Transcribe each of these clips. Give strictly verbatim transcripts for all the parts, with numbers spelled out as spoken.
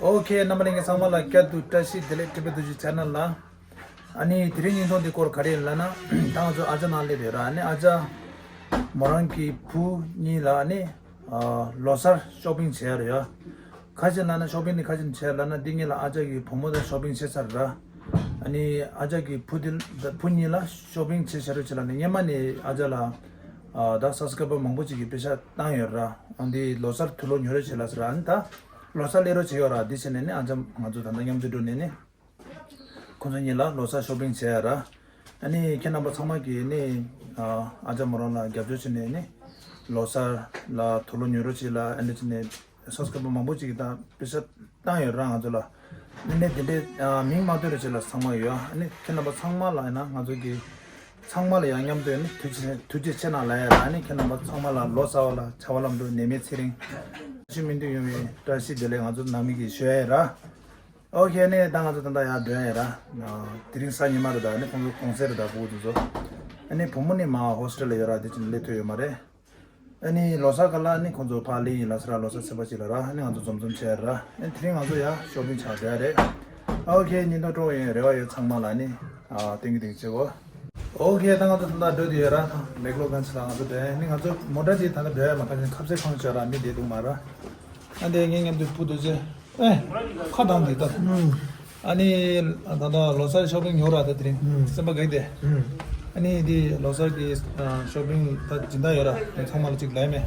ཨོ་ཁེ། རྣམ་པ་ལྷན་རྒྱས་ཚང་མ་ལ་བསྐྱར་དུ་བཀྲ་ཤིས་བདེ་ལེགས། ཊི་བི་རྡོ་རྗེ་ཆེ་ནལ་ལ། ཨ་ནི་དེ་རིང་སྙིང་ཐོང་འདི་སྐོར་ག་རེ་ཡིན་ལབ་ན། ད་ང་ཚོ་ཨ་ཅག་ནང་སླེབས་ཡོད་ར། ཨ་ནི་ཨ་ཅག་མོ་རང་གི་བུ་གཉིས་ལ་ཨ་ནི་ཨ་ལོ་གསར་ཤོ་པིང་བྱེད་ཡ་རེད་ཡ། ཁ་ཅིག་ལབ་ན་ཤོ་པིང་ནི་ཁ་ཅིག་བྱེད་ཡ་ལབ་ན། འདི་གཉིས་ལ་ཨ་ཅག་གི་བུ་མོ་དང་ཤོ་པིང་བྱེད་ཚར་ར། ཨ་ནི་ཨ་ཅག་གི་བུ་དེ་བུ་གཉིས་ལ་ཤོ་པིང་བྱེད་བྱ་རོགས་བྱེད་ལབ་ནས། སྔོན་མ་ནས་ཨ་ཅག་ལ་ཨ་ད་སབ་སི་ཀ་རའི་བར་མང་པོ་ཅིག་གིས་པེ་ཤ་བཏང་ཡོད་ར། ཨ་འདི་ལོ་གསར་དུག་ལོག་ཉོ་རོགས་བྱེད་ལབ་ཟེར་ར། ཨ་ནི་ད་ལོ་གསར་སླེབས་རོགས་བྱེད་ཡོད་ར། འདི་བྱས་ནས་ནི་ཨ་ཅག་ང་ཚོ་ད་ལྟ་མཉམ་དུ་འགྲོ་ནས་ནི། ཁོང་ཚོ་གཉིས་ལ་ལོ་གསར་ཤོ་པིང་བྱས་ཡ་ར། ཨ་ནི་ཁྱེད་རྣམ་པ་ཚང་མ་གིས་ནི་ཨ་ཨ་ཅག་མོ་རང་ལ་རྒྱབ་སྐྱོར་བྱས་ནས་ནི་ལོ་གསར་ལ་དུག་ལོག་ཉོ་རོགས་བྱེད་ལབ། ཨ་ནི་བྱས་ནས་སབ་སི་ཀ་རའི་བར་མང་པོ་ཅིག་གིས་ད་པེ་ཤ་བཏང་ཡོད་ར་ང་ཚོ་ལ། ཨ་ནི་དེ་འདྲའི་ཨ་མིང་མ་བཏོན་རོགས་བྱེད་ལབ་ཚང་མ་ཡོད། ཨ་ནི་ཁྱེད་རྣམ་པ་ཚང་མ་ལ་ཡིན་ན་ང་ཚོ་གི་ཚང་མ་ལ་ཡང་མཉམ་དུ་ནི་ཐུགས་རྗེ་ཐུགས་རྗེ་ཆེ་གནང་ལབ་ཡ་ར། ཨ་ནི་ཁྱེད་རྣམ་པ་ཚང་མ་ལ་ལོ་གསར་པ་ལ་བྱ་བ་ལམ་འགྲོ་ནད་མེད་ཚེ་རིང་། ཤི་མི་འདུག་ཡོང་བའི་བཀྲ་ཤིས་བདེ་ལེགས་ང་ཚོ་ནང་མི་གིས་ཞུ་ཡ་ཡིན་ར། ཨོ་ཁེ། ནི་ད་ང་ཚོ་ད་ལྟ་ཡར་འགྲོ་ཡ་ཡིན་ར། དེ་རིང་གཟའ་ཉི་མ་རེད། ད་ནི་ཁོང་ཚོ་གུང་སེང་རེད། ད་ཕྲུ་གུ་དེ་ཚོ། ཨ་ནི་བུ་མོ་ནི་མར་ཧོ་སི་ཊེལ་ལ་ཡོད་ར། དེ་ཕྱིན་སླེབས་ཐུབ་ཡོད་མ་རེད། ཨ་ནི་ལོ་གསར་སྒང་ལ་ནི་ཁོང་ཚོ་ཕར་སླེབས་ཡིན་ལབ་ཟེར་ར། ལོ་གསར་ཚེས་པ་གཅིག་ལ་ར། ཨ་ནི་ང་ཚོ་འཛོམས་འཛོམས་བྱས་ར། ཨ་ནི་དེ་རིང་ང་ཚོ་ཡར་ཤོ་པིང་བྱ་འགྲོ་ཡ་རེད། ཨོ་ཁེ། སྙིང་ཐོ་སྤྲོ་ཡོང་རེ་བ་ཡོད་ཚང་མ་ལ། ཨ་ནི་ཨ་སྟོན་གྱི་སྟོན་གྱི་བྱེད་གོ། ཨོ་ཁེ། ད་ང་ཚོ་ད་ལྟ་འགྲོ་དུས་ཡོད་ར། ད་མེག་ལོ་གྷན་ཇི་ལ་ང་ཚོ་འགྲོ་ཡ་ཡིན། ནི་ང་ཚོ་མོ་ཊ་དེ་ད་ལྟ་འགྲོ་ཡ་མ་ཁ་ཤས་ཁ་ཟས་ཁང་བྱས་ར། མི་བསྡད་འདུག་མ་ར། ཨ་འདི་ངའི་མཉམ་དུ་བུ་རྡོ་རྗེ། ཨེ། ཁ་གདངས་འདི་ལྟ། ཨ་ནི་ད་ལྟ་ལོ་གསར་ཤོ་པིང་ཉོ་ར། ད་དེ་རིང་སེམས་པ་དགའ་གི་བསྡད། ཨ་ནི་འདི་ལོ་གསར་གྱི་ཨ་ཤོ་པིང་ད་སྦྱིན་བདག་ཡོད་ར། དེ་ཚང་མ་ལ་གཅིག་ལབ་མེད།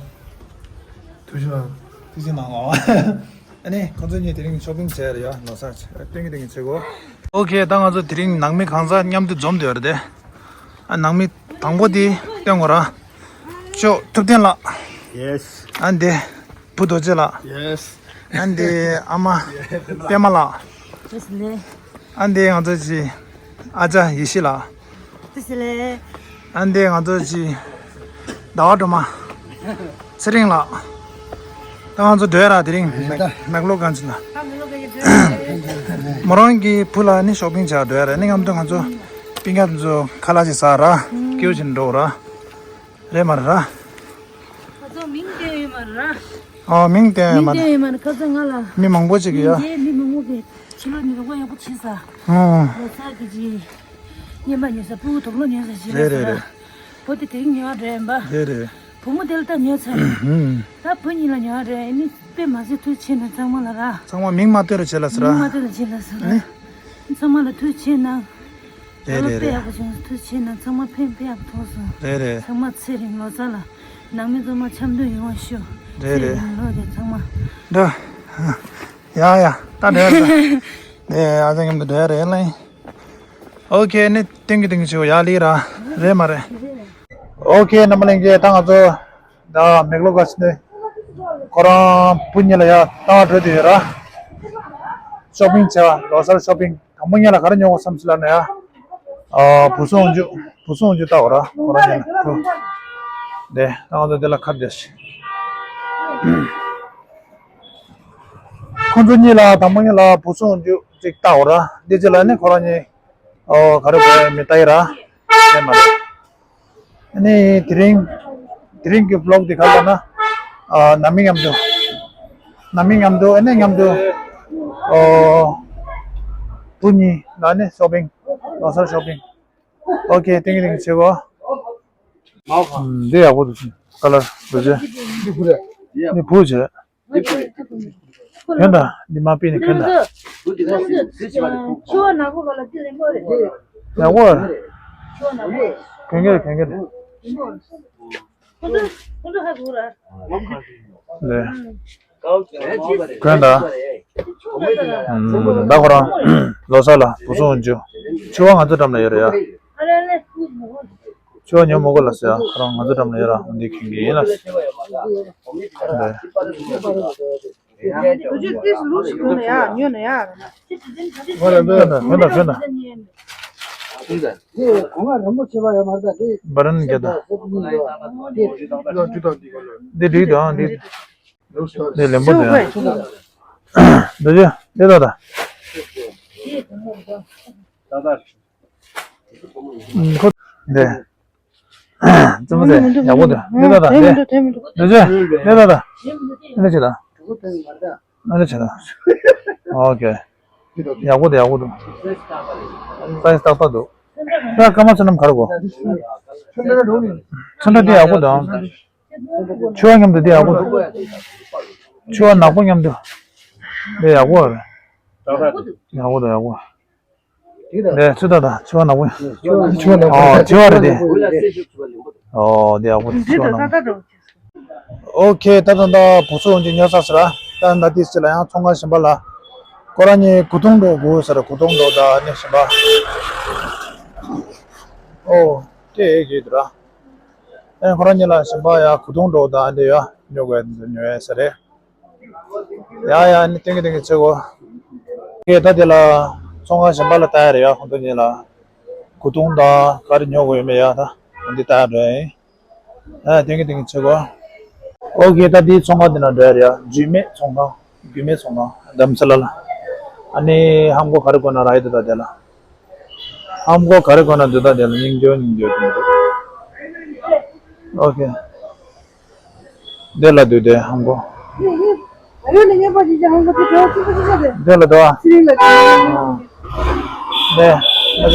ཐུགས་རྗེ་གནང་། ཐུགས་རྗེ་གནང་ཨ། ཨ་ནི་ཁོང་ཚོ་གཉིས་དེ་རིང་ཤོ་པིང་བྱས་ར་ཡ། ལོ་གསར་བྱས་སྟོན་གྱི་སྟོན་གྱི་བྱེད་གོ། ཨོ་ཁེ། ད་ང་ཚོ་དེ་རིང་ནང་མི་གང་ཟག་མཉམ་དུ་འཛོམས་བསྡད་ཡོད་རེད་དེ། ཨ་ནང་མི་དང་པོ་དེ་སྟོན་དགོས་ར། ཅོ་ཐུབ་བསྟན་ལགས། ཡེས། ཨ་འདི་བུ་རྡོ་རྗེ་ལགས། ཡེས། ཨ་འདི་ཨ་མ་པད་མ་ལགས། ཨ་འདི་ང་ཚོ་གི་ཨ་ཅག་ཡེ་ཤེས་ལགས། ཨ་འདི་ང་ཚོ་གི་ཟླ་བ་སྒྲོལ་མ། ཚེ་རིང་ལགས། ད་ང་ཚོ་འགྲོ་ཡ་ར། དེ་རིང་མེག་ལོ་གྷན་ཇི་ལ། མོ་རང་གི་བུ་ལ་ནི་ཤོ་པིང་བྱ་འགྲོ་ཡ་ར། ནི་མཉམ་དུ་ང་ཚོ་པིང་ཀ་ཚོ་ཁ་ལག་ཅིག་ཟ་ར། ཀེའུ་ཅིག་འགྲོ་ར། རེད་མ་རེད་ར། ཁ་ཚོ་མིང་བསྟན་ཡོད་མ་རེད་ར། ཨོ་མིང་བསྟན་ཡོད་མ་རེད། མིང་བསྟན་ཡོད་མ་རེད། ཁ་ཚོ་ང་ལ་མི་མང་པོ་ཅིག་གིས་ཡ། ངའི་མི་མང་པོ་གིས་ཕྱི་ལོགས་ནས་རོགས་པ་ཡག་པོ་བྱས་ས། ཨོ། ལོ་གསར་གྱི་རྗེས་རྔན་པ་ཉོས་ས། ཕྲུ་གུ་དུག་ལོག་ཉོས་ས་ཞིག་རེད་རེད་ཟེར་ར། རེད། བུ་དེ་དེ་རིང་ཉོ་བ་འགྲོ་ཡིན་པ། རེད་རེད། བུ་མོ་དེ་ལ་ད་ཉོས་ཚར་རེད། ཨུམ། ད་བུ་གཉིས་ལ་ཉོ་བ་འགྲོ་ཡིན། ཨ་ནི་དཔེ་མ་ཟད་ཐུགས་རྗེ་ཆེ་གནང་ཚང་མ་ལ་ར། ཚང་མ་མིང་མ་བཏོན་རོགས་བྱེད་ལབ་ཟེར་ར། མིང་མ་བཏོན་རོགས་བྱེད་ལབ་ཟེར་ར། ཨ་ནི། ཚང་མ་ལ་ཐུགས་རྗེ་ཆེ་གནང་། རེད་རེད་རེད། དཔེ་ཡག་པོ་བྱུང་སོང་། ཐུགས་རྗེ་ཆེ་གནང་། ཚང་མ་ཕན་པ་ཡག་པོ་ཐོགས་སོང་། རེད་རེད། ཚང་མ་ཚེ་རིང་། ལོ་གསར་ལ་ནང་མི་ཚང་མ་འཆམ་མཐུན་ཡོང་བ་ཤོག། རེད་རེད། ཚེ་རིང་ལོ་རྒྱུན་ཚང་མ། འདྲ། ཡ་ཡ། ད་འདྲ་རེད། ནས་ཨ་ཅག་མཉམ་དུ་འགྲོ་ཡ་རེད་ལེ། ཨོ་ཁེ། ནི་ཏིང་གི་ཏིང་གི་ཆེ་བོ་ཡ་ལི་ར། རེད་མ་རེད། ཨོ་ཁེ། རྣམ་པ་ལྷན་རྒྱས། ད་ང་ཚོ་ད་མེག་ལོ་གྷན་ཇི་ནས་ཁོ་རང་བུ་གཉིས་ལ་ཡ་ལྟ་བ་འགྲོ་དུས་ཡོད་ར། ཤོ་པིང་བྱས་པ། ལོ་གསར་ཤོ་པིང་། དང་པོ་ཉིད་ལ་ག་རེ་ཉོ་དགོས་བསམ་སོང་ལབ་ན་ཡ། ཨ། བུ་སྲུང་འཇུ། བུ་སྲུང་འཇུ་ལྟ་བ་ར། ཁོ་རང་ཉིད་ལ་བུ། དེ་ང་ཚོ་འདི་ལ་ཁ་བརྡ་བྱས། ཁོ་ཚོ་གཉིས་ལ་དང་པོ་ཉིད་ལ་བུ་སྲུང་འཇུ་ཅིག་ལྟ་བ་ར། འདི་ཅི་ལ་ནི་ཁོ་རང་གཉིས། ཨོ། ག་རེ་དགོས་མི་ལྟ་ཡི་ར། དེ་མ་རེད། ཨ་ནི་དེ་རིང་། དེ་རིང་གི་བི་ལོག་འདི་ག་རེ་ལབ་ན། ཨ། ནང་མི་མཉམ་དུ། ནང་མི་མཉམ་དུ། ཨ་ནི་མཉམ་དུ། ཨོ། བུ་གཉིས་ལ་ནི་ཤོ་པིང་། ལོ་གསར་ཤོ་པིང་། ཨོ་ཁེ། ཏིང་ཏིང་བྱེད་གོ། འདི་ཡག་པོ་འདུག་ཀ་ལར་འདུག་ཅེ། འདི་བུ་རེད། འདི་བུ་བྱེད། གྱོན་དང་། འདི་མ་པི་ནི་གྱོན་དང་། ཡག་པོ། གྱོན་གྱི་རེད། གྱོན་གྱི་རེད། ལེ། གྱོན་དང་། ད་ཁོ་རང་ལོ་གསར་ལ་བུ་སྲུང་འཇུ། ཕྱུ་པ་ང་ཚོ་འགྲམ་ལ་ཡོད་རེད་ཡ། ཕྱུ་པ་ཉོ་མི་དགོས་ལབ་ཟེར་ཡ། ཁོ་རང་ང་ཚོ་འགྲམ་ལ་ཡོད་ར། འདི་གྱོན་གྱི་ཡིན་ལ། ལེ། རྡོ་རྗེ་ཏིས་ལུགས་ཤིག་གྱོན་ན་ཡ། ཉོས་ན་ཡ། གྱོན་དང་། གྱོན་དང་། གྱོན་དང་། གོང་ལ་རིན་པོ་ཆེ་བ་ཡོད་མ་རེད་ད། དེ་བ་རན་རྒྱ་དང་། འདི་འགྲིག་འདུག་ཨང་འདི། འདི་ལེན་པོ་འདུག་ཡ། རྡོ་རྗེ་འདི་ལྟ་དང་། ཁོ་འདི། རྩེད་མོ་དེ་ཡག་པོ་འདུག་འདི་ལྟ་དང་། འདི། འདི་ཅི། འདི་ལྟ་དང་། འདི་ཅི་དང་། འདི་ཅི་དང་། ཨོ་ཁེ། ཡག་པོ་འདུག་ཡག་པོ་འདུག་སའི་ཛི་ཏག་ཏག་འདུག་ད་སྐར་མ་བསོད་ནམས་ག་རེ་དགོས། ཚོན་ཁྲ་འདི་ཡག་པོ་འདུག་ཕྱུ་པ་མཉམ་དུ་འདི་ཡག་པོ་འདུག་ཕྱུ་པ་ནག་པོ་མཉམ་དུ། འདི་ཡག་པོ་རེད། ཡག་པོ་འདུག་ཡག་པོ། འདི་ཚོད་ལྟ་དང་ཕྱུ་པ་ནག་པོ། ཕྱུ་པ་ནག་པོ། ཨོ་ཕྱུ་པ་རེད་དེ། ཨོ་འདི་ཡག་པོ་འདུག་ཕྱུ་པ་ནག་པོ། ཨོ་ཁེ། ད་ད་ད་བུ་ཚོ་འོང་གི་ཉོ་ས་ཟེར་ར། ད་ད་དེ་ཅི་ལ་ཡང་ཚོང་ཁང་གཞན་པ་ལ། ཁོ་རང་གཉིས་གོས་ཐུང་འགྲོ་དགོས་ཟེར་ར། གོས་ཐུང་འགྲོ་ད་ནི་གཞན་པ། ཨོ་དེ་ཨེ་གི་འདུག་ར། ཨེ་ཁོ་རང་གཉིས་ལ་གཞན་པ་ཡ་གོས་ཐུང་འགྲོ་ད་འདི་ཡ་ཉོ་དགོས་ཉོ་ཡ་ཟེར་རེད། ཡ་ཡ་ནི་ཏིང་གི་ཏིང་གི་ཆེ་གོ། ཁེ། ད་དེ་ལ་ཚོང་ཁང་གཞན་པ་ལ་ལྟ་ཡ་རེད་ཡ། ཁོང་ཚོ་གཉིས་ལ་གོས་ཐུང་དང་ག་རེ་ཉོ་དགོས་ཡོད་མེད་ཡ། ད་འདི་ལྟ་ཡ་འགྲོ་ཡ་ཡིན། ཨ་ཏིང་གི་ཏིང་གི་ཆེ་གོ། ཨོ་ཁེ། ད་དེའི་ཚོང་ཁང་དེ་ན་འགྲོ་ཡ་རེད་ཡ། རྒྱུད་སྨད་ཚོང་ཁང་། རྒྱུད་སྨད་ཚོང་ཁང་རྡ་རམ་ས་ལ་ལ། ཨ་ནི་ཧམ་གོ་ག་རེ་དགོས་ན་རག་ཡ་འདུག་ད་དེ་ལ། ཧམ་གོ་ག་རེ་དགོས་ན་འདུག་ད་དེ་ལ་སྙིང་རྗེ་སྙིང་རྗེ་འདུག་ཨོ་ཁེ། དེ་ལ་འདུག་དེ་ཧམ་གོ། དེ་ལ་འདུག་ཨ། དེ་ལ་དེ་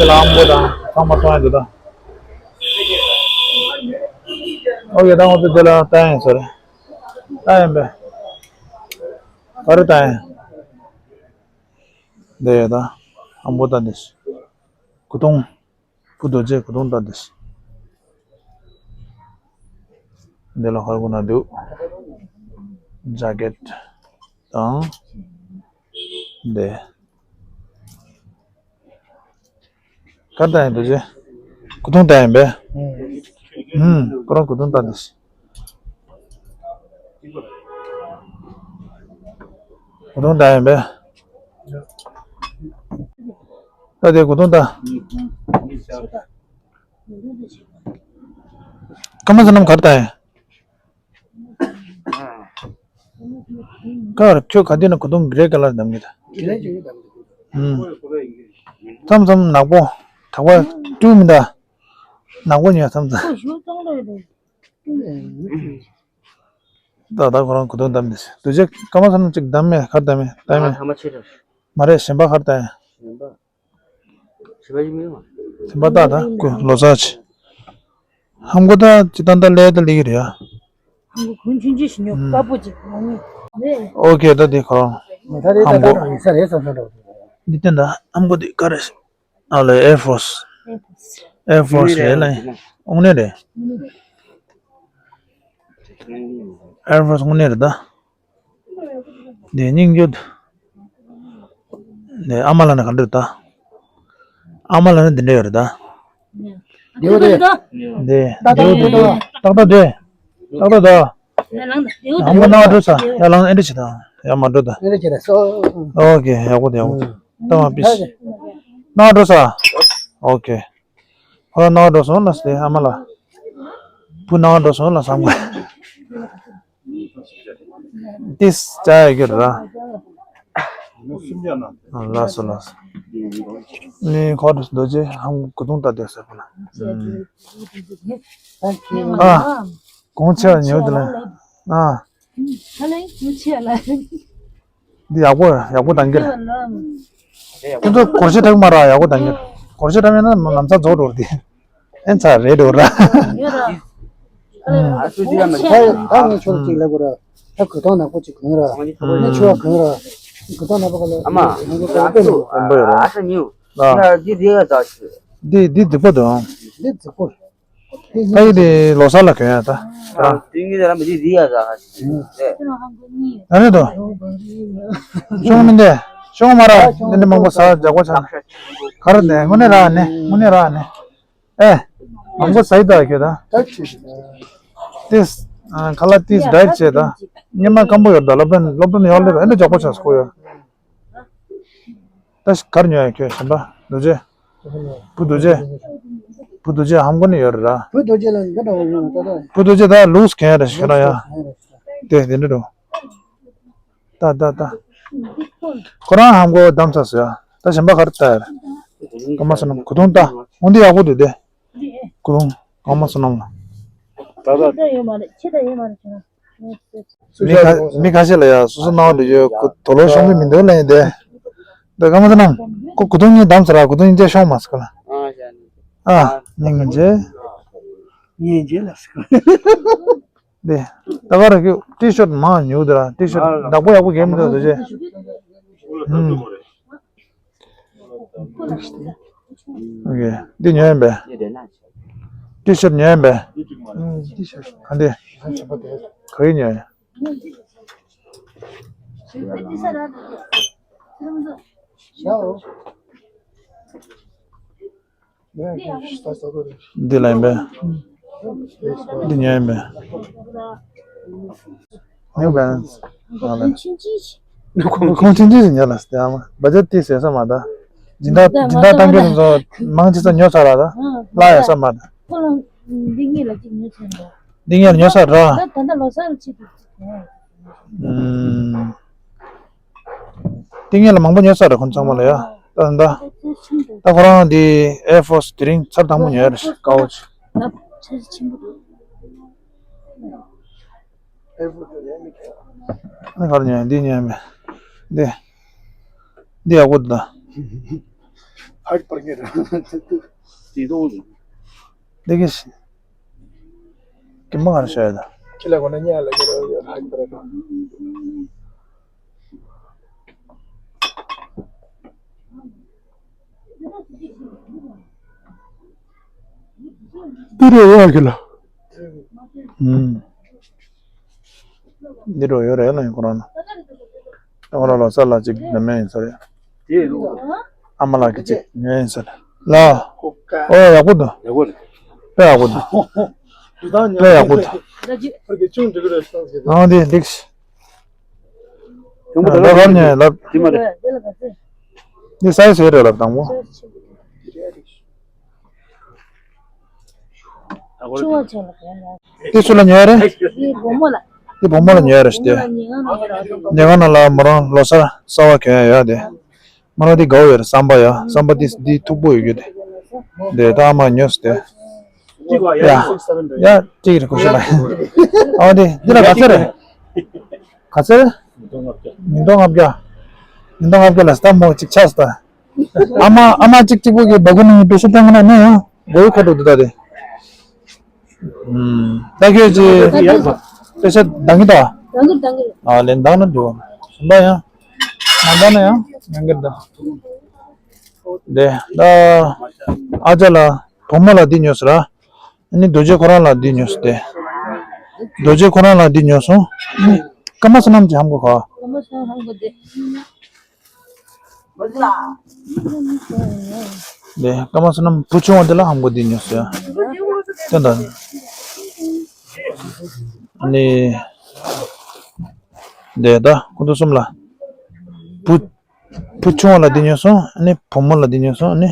ལ་ཧམ་གོ་དང་ཚང་མ་གཏོང་ཡ་འདུག་ད། ཨོ་ཁེ། ད་ང་ཚོ་དེ་ལ་ལྟ་ཡ་ཡིན་ཟེར། ལྟ་ཡ་ཡིན་པས། ག་རེ་ལྟ་ཡ་ཡིན། འདི་ཡོད་ད། ཨམ་བོ་ད་འདི། གོས་ཐུང་། བུ་རྡོ་རྗེ་གོས་ཐུང་ད་འདི། འདི་ལ་ཧར་གོ་ན་འདུག་ཇ་ཀེད་དང་། འདི། ག་རེ་ལྟ་ཡ་ཡིན་རྡོ་རྗེ། གོས་ཐུང་ལྟ་ཡ་ཡིན་པས། ཨུམ། ཁོ་རང་གོས་ཐུང་ལྟ་འདི། གོས་ཐུང་ལྟ་ཡིན་པས། ད་དེ་གོས་ཐུང་ལྟ། ཀརྨ་བསོད་ནམས་ག་རེ་ལྟ་ཡིན། ཁ་ཁྱོད་ག་དུས་ན་གོས་ཐུང་གྷེ་རེ་ཀ་ལར་བདམས་གི་ད། ཨུམ། མཚམས་མཚམས་ནག་པོ། དག་པ་སྤྲུལ་མི་འདུག་ནག་པོ་ཉོས་མཚམས་མཚམས། ད་ལྟ་ཁོ་རང་གོས་ཐུང་བདམས་ནས། དུས་ཚོད་སྐར་མ་ཚང་གཅིག་བདམས་མེད་གར་བདམས་མེད་བདམས་མེད། ཐ་མ་ཕྱི་རེད། མ་རེད་གཞན་པ་གར་བདམས། གཞན་པ། གཞན་པ་ཡིན་མིན་མ། གཞན་པ་ད་ད་ཀུ་ལོ་ཙཱ་ཆེ། ཧམ་གོ་ད་ཅི་ད་ད་ལས་ད་ལི་གི་རེད་ཡ། ཧམ་གོ་གོན་ཆུང་ཆུང་ཞིག་ཉོ་དཀར་པོ་ཅིག་མ་ནི། ཨོ་ཁེ་ད་དེ་ཁོ་རང་། ད་རེད་ད་ཧམ་གོ་ད་ཡིན་ས་རེད་བསམ་བསམ་འདྲ་བོ། འདི་བསྟན་ད་ཧམ་གོ་དེ་ག་རེད། ཨ་ལ་Air Force། Air Force རེད་ལ། དངོས་གནས་རེད། Air Force དངོས་གནས་རེད་ད། འདི་སྙིང་རྗེ། འདི་ཨ་མ་ལ་ན་ག་འདྲ་རེད་ད། ཨ་མ་ལ་ན་འདི་འདྲ་ཡོད་རེད་ད། འདི་འདི་འདི་ཏག་ཏག་འདི་ཏག་ཏག་འདི་ཏག་ཏག་འདི། ཨ་མ་ན་འགྲོ་ས་ཡ་ལང་ཨེ་འདྲ་བྱེད་དང་ཡ་མ་འགྲོ་ད། ཨེ་འདྲ་བྱེད་ད་སོ། ཨོ་ཁེ་ཡག་པོ་འདུག་ཡག་པོ་འདུག་ད་མ་པིས། ན་འགྲོ་ས། ཨོ་ཁེ། ཁོ་རང་ན་འགྲོ་སོང་ལ་སྟེ་ཨ་མ་ལ། བུ་ན་འགྲོ་སོང་ལ་བསམ་གི། ཏིས་ཅ་ཡ་གི་ར། ལགས་སོ་ལགས་སོ། ནི་ཁོ་རྡོ་རྗེ་ཧམ་གོས་ཐུང་ལྟ་དེ་ཟེར་པ་ལ། ཨ། གོང་ཆེ་བ་ཉོ་དེ་ལ། ཨ། ཁ་ལེ་ངུ་ཆེ་ལ། འདི་ཡག་པོ་ཡག་པོ་དང་གི། ཁྱོད་ཚོ་སྒོར་གཞས་འཁྲབ་མ་ར་ཡག་པོ་དང་གི། སྒོར་གཞས་འཁྲབ་ཡིན་ན་ལམ་སང་རྫོགས་འགྲོ་དེ། ཨེ་ཚ་རེད་འགྲོ་ར། ཡོད་ར། ཨ་སུ་ཅི་ཡ་མ་ད་ད་ངས་ཁྱོད་ཅིག་ལབ་དགོས་ར། ད་གོས་ཐང་ནག་པོ་ཅིག་གོན་ར། ངས་ཆུ་བ་གོན་ར། གོས་ཐང་ནག་པོ་ག་ལ་ཨ་མ། ང་ཚོ་གོན་པ་ཡོད་ར། ཨ་ས་ཉིའུ། ཨ། ཡ་འདི་འདི་ག་ད་ཤི། འདི་འདི་སྡིག་པ་དང་། འདི་སྡིག་པ། ད་ཡི་དེ་ལོ་གསར་ལ་གོན་ཡ་ད། ཨ་དེ་ངས་ད་ར་མི་འདི་འདི་ཡ་ད་ཧ་ཤི། ཨ་རེད་དོ། ཤོང་མི་འདི། ཤོང་མ་ར་འདི་འདི་མང་པོ་ཟ་རྒྱག་པ་ཆ། ག་ར་ནས་དངོས་གནས་ར་ནས་དངོས་གནས་ར་ནས། ཨེ། མང་པོ་ཟ་ཡི་ད་ཁྱོད་ད། ད་ཁྱོད། ཏིས། ཨ་ཁ་ལག་ཏིས་ཌའེ་ཊི་བྱས་ད། ཉི་མ་སྐམ་པོ་ཡོད་ད་སློབ་གྲྭ་སློབ་གྲྭ་ནས་ཡོང་ལེ་ཨེ་འདྲ་མགྱོགས་པོ་ཆགས་སོ་ཡོད། ད་ཞིག་གར་ཉོ་ཡ་ཁྱོད་གཞན་པ་རྡོ་རྗེ། བུ་རྡོ་རྗེ། བུ་རྡོ་རྗེ་ཧམ་གོ་ནས་ཡོད་རེད་ར། བུ་རྡོ་རྗེ་ལ་འདི་འདྲ་བ་ཡོང་ད་ད། བུ་རྡོ་རྗེ་ད་ལུགས་གན་རེད་ཤི་ར་ཡ། དེ་དེ་འདྲ་འགྲོ། ད་ད་ད། ཁོ་རང་ཧམ་གོ་བདམས་ཚར་སོང་ཡ། ད་གཞན་པ་གར་ལྟ་ཡ། ཀརྨ་བསོད་ནམས་གོས་ཐུང་ལྟ། འོ་འདི་ཡག་པོ་འདུག་སྟེ། གོས་ཐུང་ཀརྨ་བསོད་ནམས་ལ། ད་ད། ཁྱེད་ད་ཡོད་མ་རེད་ཁྱེད་ད་ཡོད་མ་རེད་ཁྱེད་ད། མི་ཁ་མི་ཁ་ཤས་ལ་ཡ་སོ་སོ་སྣང་བ་འདུག་ཡོད་གོ་དོ་ལོ་ཤོང་གི་མི་འདུག་ལན་དེ། འདི་ག་མ་ཚ་ནམ། ཁོ་གུ་དུང་གཉིས་བདམས་ཟེར་ར། གུ་དུང་གཉིས་ཅེ་ཤོང་མ་སི་ཀ་ལ། ཨ་ཤ་ནི། ཨ་ཉིན་གྱི་ཉིན་གྱི་ལ་སི་ཀ་ལ། འདི་ད་ག་ར་གི་ཊི་ཤར་ཊི་མང་ཉུག་འདི་ར། ཊི་ཤར་ཊི་བདག་པོ་ཡག་པོ་གས་མི་འདུག་དོ་ཅེ། ཨུམ། ཨོ་ཀེ། འདི་ཉོས་ཡིན་པས། ཊི་ཤར་ཊི་ཉོས་ཡིན་པས། ཨུམ། ཊི་ཤར་ཊི་ག་འདི། ག་གི་ཉོས་ཡིན། འདི་ལ་ཡིན་པས། འདི་ཉོས་ཡིན་པས། ནིའུ་བེ་ལན་སི། ཨ་ལེ། ཁོང་ཆུང་ཆུང་ཞིག་ཉོ་ལ་སྟེ། ཨ་མ་བ་ཇེ་ཊི་ཏི་ཟེར་ས་མ་ད། སྦྱིན་བདག་སྦྱིན་བདག་གཏང་རྒྱུ་ཚོ་མང་ཆེ་ས་ཉོ་ཚར་ར་ད། ལ་ཡ་ས་མ་ད། ཁོ་ལ་འདི་ངེད་ལ་གཅིག་ཉོ་ཚར་འདུག་འདི་ངེད་ལ་ཉོ་ཚར་ར། ད་ད་ལྟ་ལོ་གསར་ལ་ཆེད་དུ་གཅིག་ཉོ། ཨུམ། ཏིང་ངེ་ལ་མང་པོ་ཉོས་ཚར་རེད་ཁོང་ཚང་མ་ལ་ཡ། ད་ད་ད་ཁོ་རང་འདི་ཨེར་ཕོར་སི་དེ་རིང་ཚར་དང་པོ་ཉོས་རེད་དཀར་པོ་ཅིག་ཨ་ནི་ག་རེ་ཉོས། འདི་ཉོས་མེད། འདི་འདི་ཡག་པོ་འདུག་ད། ཧ་པར་ཉོས་རེད། འདི་གི་ཀི་མ་ག་རེ་ཤོད་ཡ་ད། ཁྱི་ལ་གོ་ན་ཉལ་ལ་གི་རོ་ཡོད་ཧ་པར། འདི་རེད་ཡ་གི་ལ། ཨུམ། འདི་འགྲོ་ཡོད་རེད་ལ་ཡིན་ཁོ་རང་ལ། ཁོ་རང་ལོ་གསར་ལ་ཅིག་འདི་མེད་ཡིན་ས་རེད། ཨ་མ་ལགས་ཀྱི་ཅིག་ཉོས་ཡིན་ས་རེད་ལ། ཨོ་ཡག་པོ་འདུག་ཡག་པོ་རེད། དཔེ་ཡག་པོ་འདུག་དཔེ་ཡག་པོ་འདུག་ཨང་འདི་འགྲིག་ཨ་ད་གར་ཉོས་ལབ། འདི་སའི་ཟེར་རེད་ལབ་དང་པོ། ཆུང་བ་ཆུང་ལ་ག་ཡང་། དེ་སུ་ལ་ཉོས་རེད། དེ་བུ་མོ་ལ། དེ་བུ་མོ་ལ་ཉོས་རེད་ཞུ་དེ། ཉེ་ག་ན་ལ་མོ་རང་ལོ་གསར་གསར་པ་གྱོན་ཡ་ཡོད་དེ། མོ་རང་དེ་དགའ་བོ་ཡོད་རེད། སམ་པ་ཡ་སམ་པ་དེ་དེ་མཐུག་པོ་ཡོད་རྒྱུ་དེ། དེ་ད་ཨ་མ་ཉོས་ཏེ། ཡ་ཡ་གཅིག་རེད་ཁོ་ཤ་ལ། ཨ་དེ་འདི་ལ་ག་ཚོད་རེད། ག་ཚོད་རེད། ཉིས་སྟོང་ལྔ་བརྒྱ། ཉིས་སྟོང་ལྔ་བརྒྱ་ལ་སྟབས་མོ་གཅིག་ཆགས་སོང་ད། ཨ་མ་ཨ་མ་གཅིག་གཅིག་པོ་གི་སྦ་ཁུག་ནང་གི་པེ་ཤ་བཏང་གི་ན་ནས་ཡང་མགོ་བོ་ཁ་དྲུག་འདུག་ད་དེ། ཨུམ། ད་ཁྱོད་ཀྱི་པེ་ཤ་འདང་གི་ད། འདང་གི་འདང་གི། ཨ་ལེ་འདང་ན་འགྲོ། གཞན་པ་ཡང་མ་འདང་ན་ཡང་འདང་གི་ད། དེ་ད་ཨ་ཅག་ལ་བུ་མོ་ལ་འདི་ཉོས་ཟེར་ར། ཨ་ནི་རྡོ་རྗེ་ཁོ་རང་ལ་འདི་ཉོས་ཟེར་ཏེ། རྡོ་རྗེ་ཁོ་རང་ལ་འདི་ཉོས་སོང་། ཨ་ནི་ཀརྨ་བསོད་ནམས་ཀྱི་ཧམ་གོ་ག། ཀརྨ་བསོད་ནམས་ཧམ་གོ་དེ། ལས་ཀརྨ་བསོད་ནམས་བུ་ཆུང་བ་དེ་ལ་ཧམ་གོ་འདི་ཉོས་ཟེར། དེ་འདྲ། ཨ་ནི། དེ་ད་ཁོ་ཚོ་གསུམ་ལ། བུ། བུ་ཆུང་བ་ལ་འདི་ཉོས་སོང་། ཨ་ནི་བུ་མོ་ལ་འདི་ཉོས་སོང་། ཨ་ནི།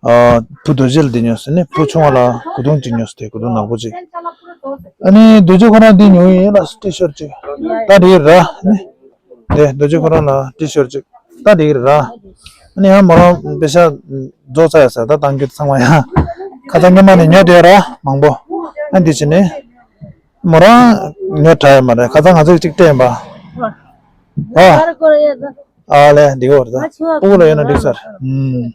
ཨ། བུ་རྡོ་རྗེ་ལ་འདི་ཉོས་སོང་། ཨ་ནི་བུ་ཆུང་བ་ལ་གོས་ཐུང་གཅིག་ཉོས་སོང་། དེ་གོས་ཐུང་ནག་པོ་གཅིག་ཨ་ནི་རྡོ་རྗེ་ཁོ་རང་འདི་ཉོས་ཡིན་ལ་ཊི་ཤར་ཊི་གཅིག་ད་འགྲིག་ར། ཨ་ནི། དེ་རྡོ་རྗེ་ཁོ་རང་ལ་ཊི་ཤར་ཊི་གཅིག་ད་འགྲིག་ར། ཨ་ནི་ཡང་མོ་རང་པེ་ཤ་རྫོགས་ཚར་ཡ་ས་ད་བཏང་རྒྱུ་ཚང་མ་ཡང་ཁ་སང་སྔོན་མ་ནས་ཉོས་བསྡད་ར་མང་པོ། ཨ་འདི་བྱས་ནས་མོ་རང་ཉོས་དྲག་ཡ་མ་རེད། ཁ་སང་ང་ཚོས་གཅིག་སྤྲད་ཡིན་པ། ཨ། ཨ་ལས་འདི་གོ་རེད་ད། སྤུ་གུ་ལ་ཡོད་ན་འགྲིག་ས་རེད། ཨུམ།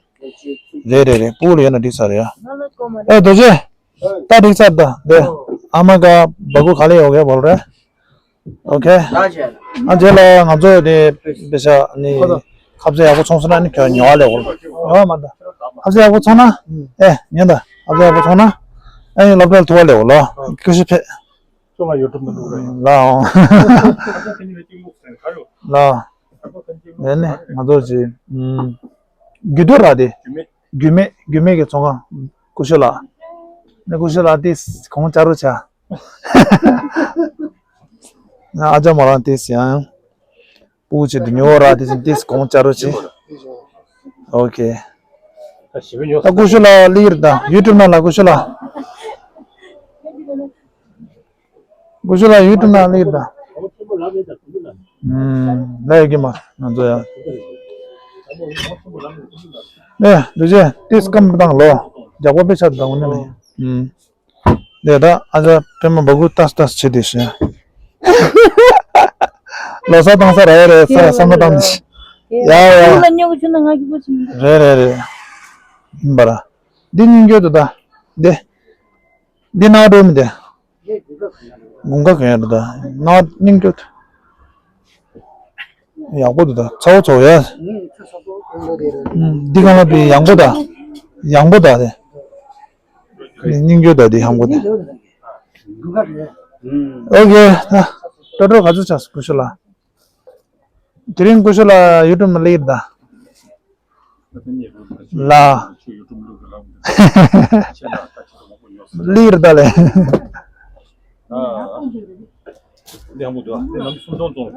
རེད་རེད་རེད། སྤུ་གུ་ལ་ཡོད་ན་འགྲིག་ས་རེད་ཡ། ཨེ་རྡོ་རྗེ། ད་འགྲིག་ས་རེད་ད། དེ་ཨ་མ་ག་སྦ་ཁུག་ག་ལ་ཡོད་ག་བོར་རེད། ཨོ་ཁེ། ཨ་རྗེས་ལ་ང་ཚོ་དེ་པེ་ཤ་ནི་ཁ་ཟས་ཡག་པོ་ཚོང་སོང་ན་ནི་ཁྱོད་ཉོ་བ་ལས་འོང་། ཨ་མ་ད། ཁ་ཟས་ཡག་པོ་ཚོང་ན། ཨེ་ཉོན་ད། ཁ་ཟས་ཡག་པོ་ཚོང་ན། ཨེ་སློབ་གྲྭ་ལ་ཐུག་པ་ལས་འོང་ལོ། ཀུ་ཤུ་ཕེ། ཁྱོད་ལ་ཡོད་གྲུབ་མི་འདུག་རེད། ལའོ། ལའོ། ཨེ་ནི་ང་ཚོ་ཅི། ཨུམ། རྒྱུ་དུ་ར་དེ། རྒྱུ་མེད་རྒྱུ་མེད་ཀྱི་ཚོང་ཁང་། ཀུ་ཤུ་ལགས། ནི་ཀུ་ཤུ་ལགས་དེ་གོང་ཆ་རུ་ཆ། ང་ཨ་ཅག་མོ་རང་དེ་ཡང་། སྤུ་གུ་ཆེད་དུ་ཉོ་བ་ར་དེ་བཞིན་ཏིས་གོང་བཅའ་རོགས་གྱིས། ཨོ་ཁེ། ད་ཀུ་ཤུ་ལགས་ལིར་དང་ཡུ་ཊུབ་ནང་ལ་ཀུ་ཤུ་ལགས། ཀུ་ཤུ་ལགས་ཡུ་ཊུབ་ནང་ལིར་དང་། ཨུམ། ལས་ཀྱི་མ་ང་ཚོ་ཡང་། ཨེ་འདུ་བྱེད་ཏིས་སྐམ་དང་ལོ། རྒྱག་པ་དཔེ་ཆ་དང་ནི་ལ་ཡིན། ཨུམ། དེ་ད་ཨ་ཅག་པད་མ་སྦ་ཁུག་ཏག་ཏག་བྱེད་དེ་ཤི། ལོ་གསར་བཏང་ས་ར་ཡ་རེད་ས་བསམ་བློ་བཏང་དེ་ཤི། ཡ་ཡ། ཁྱོད་ལ་ཉོ་གི་ཆུ་ན་ང་གི་གོ་ཆུ་ན། རེད་རེད་རེད། ཡིན་པ་ར། འདི་སྙིང་རྒྱུ་དུ་ད། འདི། འདི་ན་འགྲོ་མི་འདི། དགུན་ཁ་གང་ཡང་འགྲོ་ད། ན་སྙིང་རྒྱུ་དུ། ཡག་པོ་འདུག་ད། ཚ་བོ་ཚ་བོ་ཡ། འདི་གང་ལ་བི་ཡང་པོ་ད། ཡང་པོ་ད་དེ། སྙིང་རྒྱུ་ད་འདི་ཡང་པོ་ད། ཨོ་ཀེ་ད། ཏོ་ཏོ་ག་ཚོད་ཆགས་སོང་སྐུ་ཞབས་ལགས། དེ་རིང་སྐུ་ཞབས་ལགས་ཡུ་ཊུབ་མ་ལེགས་ད། ལ། ལིར་ད་ལེ། ལགས་སོ། ཉིས་སྟོང་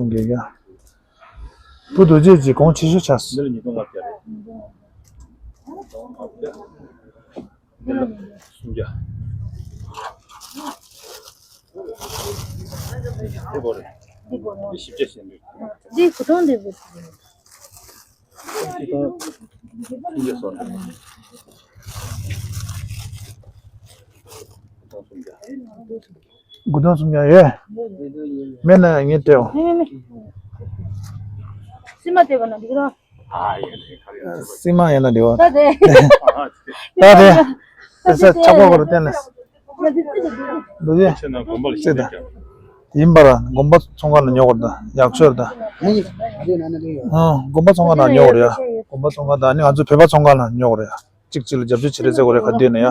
བརྒྱད་བརྒྱ། བུ་རྡོ་རྗེ་གྱི་གོང་ཆེ་ཤོས་ཆགས་སོང་། འདི་ལ་སུམ་བརྒྱ། འདི་སྒོར་མོ། འདི་བཞི་བརྒྱ་ཞེས་འདུག་འདི་དགུ་སྟོང་འདི་བུ། འདི་སྟོང་སུམ་བརྒྱ་སོ། དགུ་སྟོང་སུམ་བརྒྱ། དགུ་སྟོང་སུམ་བརྒྱ་ཡོད། མེད་ན་ངས་སྤྲད་འོང་། མེད་མེད་མེད། སི་མ་སྟེར་བ་ན་འགྲིག་རོགས། སྲིང་མ་ཡིན་ན་འདི་བ། ད་དེ། ད་དེ། ད་དེ་ཆག་པོ་གོ་རུ་བསྟན་ལས། འདུག་ཡེ། ཁྱེད་རང་དགོན་པ་ལ་ཤེས་ད། ཡིན་པ་ར་དགོན་པ་ཚོང་ཁང་ལ་ཉོ་གོ་ར་ད་ཡག་ཤོས་ར་ད། ཨ་དགོན་པ་ཚོང་ཁང་ན་ཉོ་གོ་ར་ཡ། དགོན་པ་ཚོང་ཁང་ད་ནི་ང་ཚོ་བོད་པ་ཚོང་ཁང་ན་ཉོ་གོ་ར་ཡ། གཅིག་གཅིག་ལ་རྒྱབ་སྐྱོར་བྱེད་རེས་ཟེར་གོ་རེ་ཁ་བསྡད་ན་ཡ།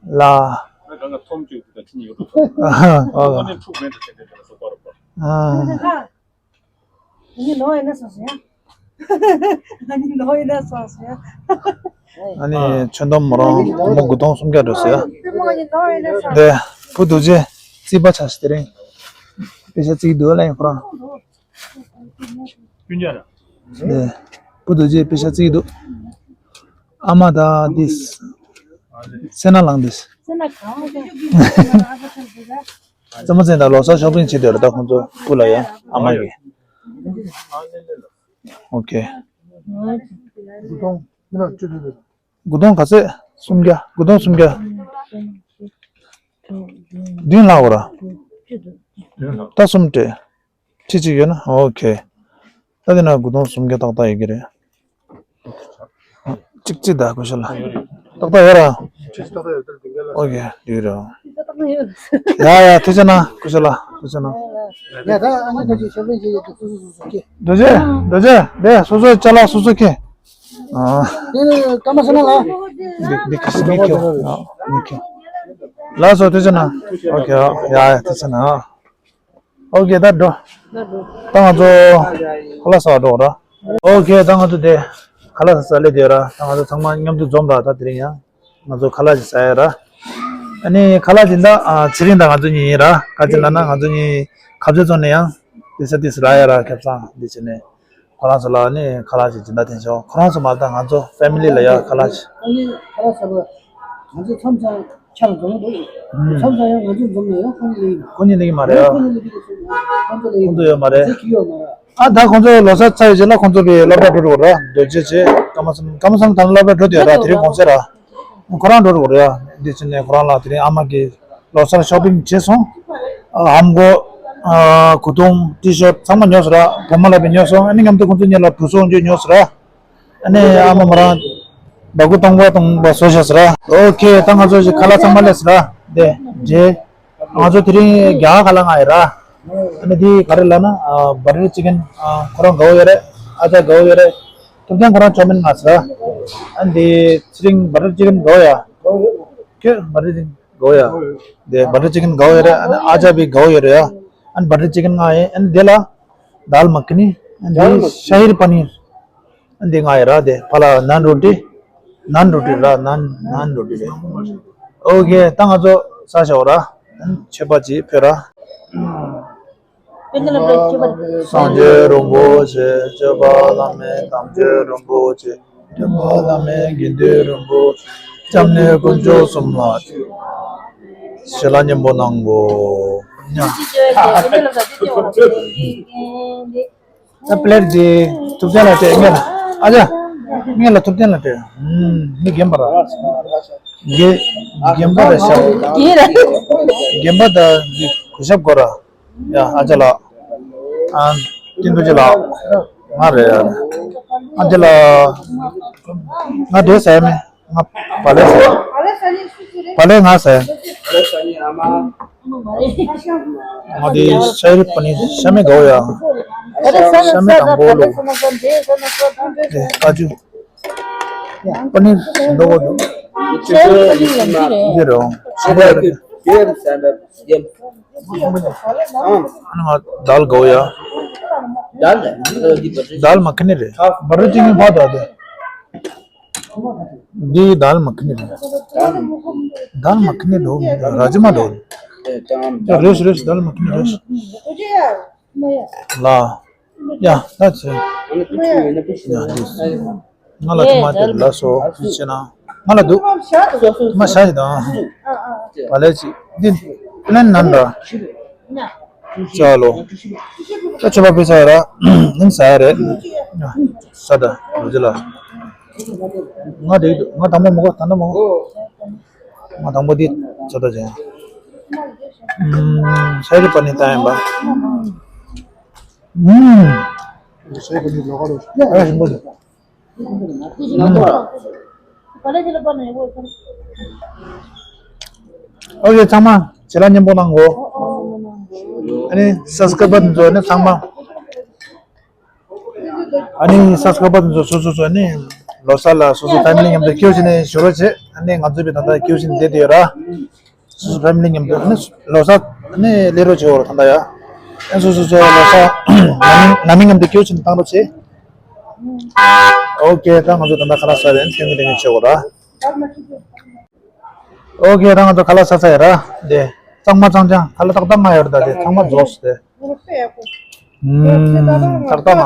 ལ། ཨ། ཨ་ནི་ལོ་ཡིན་ན་སོང་སོང་ཡ། ཨ་ནི་ལོ་ཡིན་ན་སོང་སོང་ཡ། ཨ་ནི་ཆོས་འདོམས་མོ་རང་མོ་དགུ་སྟོང་སུམ་བརྒྱ་འགྲོ་སོང་ཡ། ཨ་ནི་ལོ་ཡིན་ན་སོང་སོང་། དེ་བུ་རྡོ་རྗེ་རྩིས་པ་ཆགས་ཤིག་དེ་རིང་། པེ་ཤ་རྩིས་འདུག་ལ་ཡིན་ཁོ་རང་། དེ་བུ་རྡོ་རྗེ་པེ་ཤ་རྩིས་འདུག་ཨ་མ་ད་དིས། སེ་ན་ལང་དིས། སེ་ན་གང་། རྩེད་མོ་རྩེ་ད་ལོ་གསར་ཤོ་པིང་བྱེད་འདོད་རེད་ད་ཁོང་ཚོ་སྐུ་ལ་ཡ་ཨ་མ་གི། ཨོ་ཁེ། དགུ་སྟོང་ག་ཚད་སུམ་བརྒྱ་དགུ་སྟོང་སུམ་བརྒྱ། བདུན་ལྷག་འོ་ར། ད་གསུམ་སྤྲད། ཁྲི་གཅིག་ཡོད་ན་ཨོ་ཁེ། ད་དེ་ན་དགུ་སྟོང་སུམ་བརྒྱ་ཏག་ཏག་ཡོད་ཀྱི་རེད། གཅིག་གཅིག་ད་སྐུ་ཞབས་ལགས། ཏག་ཏག་ཡོད་ར། ཨོ་ཁེ་འདུག་ར། ཡ་ཡ་ཐུགས་རྗེ་གནང་སྐུ་ཞབས་ལགས་ཐུགས་རྗེ་གནང་། ཡ་ད་ཨ་ནི་ད་ཅིག་ཞབས་པད་ཅིག་ཡོད་དུ་སུ་སུ་སུ་སུ་སྐྱེ། རྡོ་རྗེ་རྡོ་རྗེ་དེ་སོ་སོའི་ཅ་ལག་སོ་སོ་ཁེ། ཨ། དེ་ནི་ཀ་མ་ས་ན་ལ། འདི་འདི་ཁ་སི་མི་ཁེ་ཨ་མི་ཁེ། ལགས་སོ་ཐུགས་རྗེ་གནང་། ཨོ་ཁེ་ཡ་ཡ་ཐུགས་རྗེ་གནང་། ཨོ་ཀེ་ད་འགྲོ། ད་ང་ཚོ་ཁ་ལག་ཟ་བར་འགྲོ་ར། ཨོ་ཀེ་ད་ང་ཚོ་དེ་ཁ་ལག་ཟ་ལེ་དེ་ར་ད་ང་ཚོ་ཚང་མ་མཉམ་དུ་འཛོམས་ར་ད་དེ་རིང་ཡང་ང་ཚོ་ཁ་ལག་ཅིག་ཟ་ཡ་ར། ཨ་ནི་ཁ་ལག་ཅིག་ད་ཚེ་རིང་དང་ང་ཚོ་གཉིས་ཡིན་ར་ཁ་ཅིག་ལ་ན་ང་ཚོ་གཉིས་ཁ་བརྡ་བཙོང་ནས་ཡང་དེ་ས་དེ་སུ་ར་ཡ་ར་ཁེབས་སང་འདི་བྱས་ནས། ཁོ་རང་ཚོ་ལ་ནི་ཁ་ལག་ཅིག་སྦྱིན་བདག་འཐེན་ཆོག་ཁོ་རང་ཚོ་མ་གཏོགས་ང་ཚོ་ཕེ་མི་ལི་ལ་ཡ་ཁ་ལག་ཅིག་ཨ་ནི་ཁ་ལག་ཟ་དགོས། ང་ཚོ་མཚམས་མཚམས་ཁྱེད་རང་འཛོམས་འདུག་མཚམས་མཚམས་ཡང་ང་ཚོ་འཛོམས་ན་ཡང་ཁོང་གཉིས་ལེགས་ཡིན། ཁོང་གཉིས་ལེགས་ཡིན་མ་རེད་ཨ། ཁོང་གཉིས་ལེགས་ཡིན་ཁོང་ཚོ་ཡོད་མ་རེད། ཁོང་ཚོ་ཡོད་མ་རེད། ཨ་ད་ཁོང་ཚོ་ལོ་གསར་ཚར་ཡོད་རྗེས་ལ་ཁོང་ཚོ་བའི་སློབ་གྲྭ་འགྲོ་རོགས་ར་འདོད་ཅེས་བྱེད་སྐར་མ་གསུམ་སྐར་མ་གསུམ་དང་སློབ་གྲྭ་འགྲོ་དུས་ར་དེ་རིང་གོང་ཚད་ར། ཁོ་རང་འགྲོ་རོགས་རེད་ཡ། འདི་ཕྱིན་ནས་ཁོ་རང་ལ་དེ་རིང་ཨ་མ་གིས་ལོ་གསར་ཤོ་པིང་བྱས་སོང་། ཨ་ཧམ་གོ་ཨ་གོས་ཐུང་ཊི་ཤར་ཊི་ཚང་མ་ཉོས་སོང་ར། བུ་མོ་ལ་བས་ཉོས་སོང་། ཨ་ནི་མཉམ་དུ་ཁོང་ཚོ་གཉིས་ལ་གྲུ་གསུམ་ཅུ་ཉོས་སོང་ར། ཨ་ནི་ཨ་མ་མོ་རང་སྦྲ་གུར་སྟོང་པ་སྟོང་པ་བཟོས་བཞག་སོང་ར། ཨོ་ཁེ་ད་ང་ཚོ་ཞིག་ཁ་ལག་ཚང་མ་སླེབས་སོང་ར། དེ་རྗེས་ང་ཚོ་དེ་རིང་རྒྱ་གར་ཁ་ལག་མངགས་ཡོད་ར། ཨ་ནི་དེ་ག་རེ་ལབ་ན་ཨ་བ་ཊར་ཅི་ཀན་ཨ་ཁོ་རང་དགའ་བོ་ཡོད་རེད། ཨ་ཅག་དགའ་བོ་ཡོད་རེད། ཐུབ་བསྟན་ཁོ་རང་ཅའོ་མིན་མངགས་སོང་ར། ཨ་ནི་དེ་ཚེ་རིང་བ་ཊར་ཅི་ཀན་དགའ་བོ་ཡ། ཁྱོད་བ་ཊར་ཅི་ཀན་དགའ་བོ་ཡ། དེ་བ་ཊར་ཅི་ཀན་དགའ་བོ་ཡོད་རེད། ཨ་ནི་ཨ་ཅག་བི་དགའ་བོ་ཡོད་རེད་ཡ། ཨ་ནི་བ་ཊར་ཅི་ཀན་མངགས་ཡིན། ཨ་ནི་དེ་ལ་དཱལ་མ་ཁི་ནི། ཨ་ནི་དེ་ཤ་ཧི་རི་པ་ནིར། ཨ་ནི་དེ་མངགས་ཡོད་ར། དེ་ཕ་ལ་ནཱན་རོ་ཊི། ནཱན་རོ་ཊི་ར་ནཱན་ནཱན་རོ་ཊི་རེད། ཨོ་ཁེ་ད་ང་ཚོ་ཟ་བཞག་ར། ཨ་ནི་མཆོད་པ་ཅིག་ཕུལ་ར། སངས་རྒྱས་རིན་པོ་ཆེ། སྐྱོབ་པ་བླ་མེད་དམ་ཆོས་རིན་པོ་ཆེ། འདྲེན་པ་བླ་མེད་དགེ་འདུན་རིན་པོ་ཆེ། སྐྱབས་གནས་དཀོན་མཆོག་གསུམ་ལ། ཞལ་ལག་མཉེས་པོ་གནང་གོ། ད་པི་ལེ་ཊི་འདི་ཐུབ་ཆེན་ལ་སྤྲད་ངེས་ལ། ཨ་ཅག་ངས་ལ་ཐུབ་བསྟན་ལ་སྤྲད། ཨུམ། མི་རྒན་པ་ར། རྒན། རྒན་པ་ར་ཤག་རྒན་ར། རྒན་པ་དང་འདི་གུས་ཞབས་དགོས་ར། ཡ། ཨ་ཅག་ལགས། ཨ། བསྟན་རྡོ་རྗེ་ལགས། ང་རེད་ཡ། ཨ་ཅག་ལགས། ང་འདྲེ་ཟ་ཡ་མེད། ང་བག་ལེབ་ཟ་ཡ། བག་ལེབ་ང་ཟ་ཡ། ང་དེ་ཤ་ཡི་པ་ནི་ཤ་མེད་དགའ་བོ་ཡ། ཤ་མེད་དང་པོ་ལོ། དེ་ཀ་ཅུ། པ་ནི་ཞིམ་པོ་འདུག་འདི་རོ། ཞིམ་པོ་རེད། ཨ་ནི་ང་དལ་དགའ་བོ་ཡ། དལ་མ་ཁི་ནི་རེད། བ་རི་ཅི་ནི་བ་དག་དེ། འདི་དལ་མ་ཁི་ནི་རེད། དལ་མ་ཁི་ནི་འདུག་ར་ཅི་མ་འདུག་ཡ། རེས་རེས་དལ་མ་ཁི་ནི་རེས། ལ། ཡ། ད་ཚེ། ཡ། འདི། ང་ལ་ཐུ་མ་དེ་ལ་སོ་ཅི་ན། ང་ལ་འདུག་ཐུ་མ་ཤ་ཞིག་དང་། བ་ལེ་ཅི། འདི་པླན་ནན་ར། ཅ་ལོ། ད་ཆོས་པ་ཕེ་ས་ར། ནིམ་ས་རེད། ས་ད་རོ་ཅི་ལ། ང་དེ་ང་དང་པོ་མོ་གོ་ད་ན་མོ། ང་དང་པོ་འདི་ཚོ་ད་ཅན། ཤ་རི་པ་ནི་ད་ཡིན་པ། ཨུམ། ཨ་ཞིམ་པོ་འདུག་ཨོ་ཁེ། ཚང་མ་བྱེད་ལ་མཉམ་པོ་གནང་གོ་ཨ་ནི་སབ་སི་ཀ་རའི་བར་དེ་ཚོ་ནི་ཚང་མ། ཨ་ནི་སབ་སི་ཀ་རའི་བར་དེ་ཚོ་སོ་སོ་སོ་ནི་ལོ་གསར་ལ་སོ་སོ་ཕེ་མི་ལི་མཉམ་དུ་སྐྱིད་པོ་བྱས་ནས་བཞུགས་རོགས་བྱེད། ཨ་ནི་ང་ཚོ་བི་ད་ལྟ་སྐྱིད་པོ་བྱས་ནས་བསྡད་དེ་ཡོད་ར། སོ་སོ་ཕེ་མི་ལི་མཉམ་དུ་ནི་ལོ་གསར་ནི་སླེབས་རོགས་བྱེད་འོ་ར་ད་ལྟ་ཡ། ཨ་སོ་སོ་སོ་ལོ་གསར་ནང་མི་ནང་མི་མཉམ་དུ་སྐྱིད་པོ་བྱས་ནས་བཏང་རོགས་བྱེད། ཨོ་ཁེ། ད་ང་ཚོ་ད་ལྟ་ཁ་ལག་ཟ་རེད། ཐེངས་མི་ཐེངས་མི་བྱེད་འོ་ར། ཨོ་ཁེ། ད་ང་ཚོ་ཁ་ལག་ཟ་ཚར་ཡ་ར། དེ་གཙང་མ་གཙང་རྐྱང་ཁ་ལག་ཏག་ཏག་མ་ཡོད་ར། ད་དེ་ཚང་མ་རྫོགས་སོང་དེ། ཨུམ། ཏག་ཏག་མ།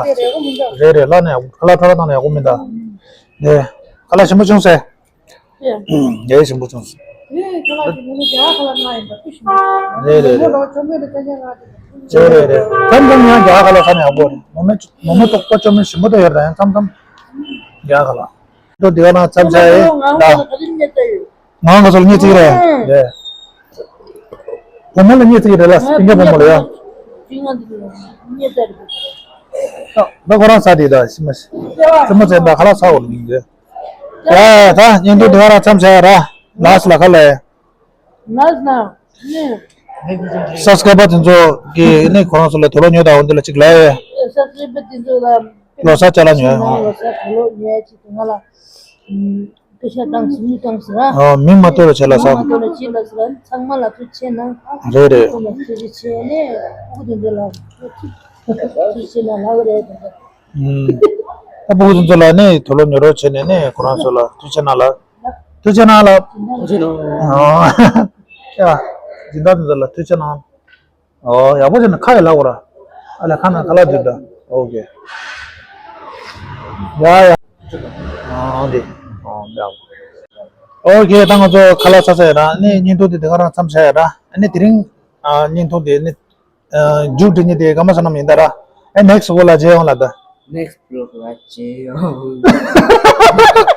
རེད་རེད། ལ་ནས་ཁ་ལག་ཁ་ལག་ནང་ནས་ཡག་པོ་མིན་ད། དེ་ཁ་ལག་ཞིམ་པོ་བྱུང་སེ། ཡ། ཡ་ཞིམ་པོ་བྱུང་སོང་། རེད་རེད་རེད། མཚམས་མཚམས་ཡང་རྒྱ་གར་ལ་ས་ནས་ཡག་པོ་རེད། མོ་མོ་མོ་མོ་ཏོག་ཏོ་ཅོ་མོ་ཞིམ་པོ་ད་ཡོད་ར། ཡང་མཚམས་མཚམས་རྒྱ་གར་ལ། ཏོ་དེ་ག་ན་མཚམས་ཆ་ཡེ་ད། ང་ང་ཚོ་ལ་གཉིས་གཅིག་རེད། རེད། བུ་མོ་ལ་གཉིས་གཅིག་རེད་ལ། སྤུན་ཀྱག་བུ་མོ་ལ་ཡ། ད་ཁོ་རང་ས་དེ་ད་ཤི་མ་ཤི། ཤི་མ་ཚད་ད་ཁ་ལག་ས་འོ་ལ་མིན་རེད། ཡ་ཡ། ད་བརྙན་ཐུང་དེ་ག་རང་མཚམས་བཞག་ཡ་ར། ལགས་སོ་ལགས། ཁ་ལག་ཡ། ལགས་ན། སབ་སི་ཀ་རའི་བར་དེ་ཚོ་གི་ནི་ཁོ་རང་ཚོ་ལ་དུག་ལོག་ཉོས་དང་འོ་འདི་ལ་གཅིག་ལབ་ཡ། སབ་སི་ཀ་རའི་བར་དེ་ཚོ་ལ་ལོ་གསར་ཅ་ལག་ཉོས་ཡ། ལོ་གསར་དུག་ལོག་ཉོས་ཡ་ཅིག་ང་ལ་སྐད་ཆ་བཏང་སོང་། མི་བཏང་སོང་ར། ཨ། མིང་མ་བཏོན་ར་བྱས་ལ་ས། མིང་མ་བཏོན་ར་བྱས་ལ་ས། ཚང་མ་ལ་ཐུགས་རྗེ་ཆེ་གནང་། རེད་རེད། ཚང་མ་ལ་ཐུགས་རྗེ་ཆེ་ནས་སྐུ་དེ་ཚོ་ལ་ཐུགས་རྗེ་ཆེ་གནང་ལབ་རེད་དེ་ཚོ། ཨུམ། ད་སྤུ་གུ་དེ་ཚོ་ལ་ནི་དུག་ལོག་ཉོ་རོགས་བྱས་ནས་ནི་ཁོ་རང་ཚོ་ལ་ཐུགས་རྗེ་གནང་ལ། ཐུགས་རྗེ་གནང་ལ། ཐུགས་རྗེ་གནང་། ཨོ། ཡ། སྦྱིན་བདག་དེ་ཚོ་ལ་ཐུགས་རྗེ་གནང་། ཨོ། ཡག་པོ་བྱས་ན་ཁ་ཡི་ལབ་དགོས་ར། ཨ་ལས་ཁ་ན་ཁ་ལག་འདུག་ད། ཨོ་ཁེ། ཡ་ཡ། ཨོ་དེ། ཨོ་ཡག་པོ། ཨོ་ཁེ། ད་ང་ཚོ་ཁ་ལག་ཟ་ས་ཡ་ར། ཨ་ནི་བརྙན་ཐུང་དེ་དེ་ག་རང་མཚམས་བཞག་ཡ་ར། ཨ་ནི་དེ་རིང་། ཨ། བརྙན་ཐུང་དེ་ནི། ཨ། མཇུག་སྒྲིལ་ནི་དེ་ག་མ་ས་ན་མིན་ད་ར། ཨ། ནེག་སི་ཝི་ལོག་ལ་མཇལ་ཡོང་ལ་ད། ནེག་སི་ཝི་ལོག་ལ་མཇལ་ཡོང་།